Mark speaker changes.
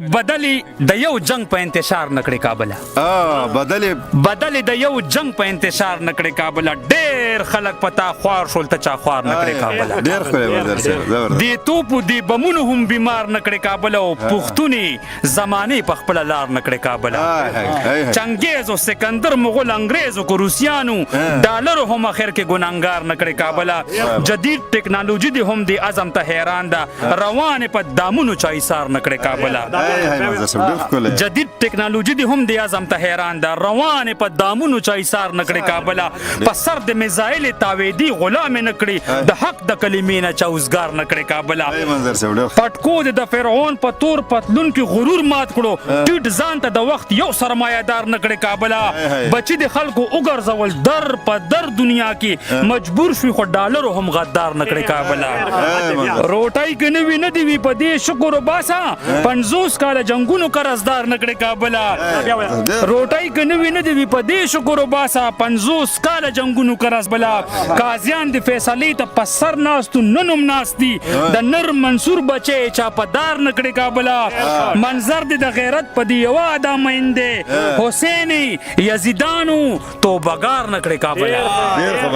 Speaker 1: بدلی د یو جنگ په انتشار نکړي کابل.
Speaker 2: بدلی.
Speaker 1: بدلی د یو جنگ په انتشار نکړي کابل. ډیر خلک پتا خوار شول، ته چا خوار نکړي کابل.
Speaker 2: ډیر ښکلی منظر صاحب، زبردست.
Speaker 1: دی توپو دی بمونو هم بیمار نکړي کابل، او پښتوني زمانه په خپل لار نکړي کابل. چنګیز او سکندر، مغول، انګریز او روسیانو، ډالر هم اخر کې ګناګار نکړي کابل. جدید ټکنالوژي دی هم دی عزم ته حیران ده، روان په دامونو چا ایثار نکړي کابل. جدید ټکنالوژي دی هم دی اعظم ته حیران ده، روان په دامونو چا ایثار نکړي کابل. په سر د میزایل تاویدی غلام نکړي، د حق د کلمې نه چا اوزګار نکړي کابل. پټکو د فرعون په تور پتلون کې غرور مات کړو، ټیټ ځان ته د وخت یو سرمایه دار نکړي کابل. بچی د خلکو وګرځول در په در دنیا کې، مجبور شوی خو ډالر هم غدار نکړي کابل. روټای کې نوی نه دی وی، په دې شکر وباسه، 50 کاله جنگونو قرضدار نکړي کابل. روټای کې نوی نه دی وی، په دې شکر وباسه، 50 کاله جنگونو قرض بلا. قاضیان د فیصلې ته په سر ناستو ننوم ناستي، د نر منصور بچي چا په دار نکړي کابل. منظر د غیرت په دی یو ادا مین دی، حسینی یزیدانو توبګار نکړي کابل.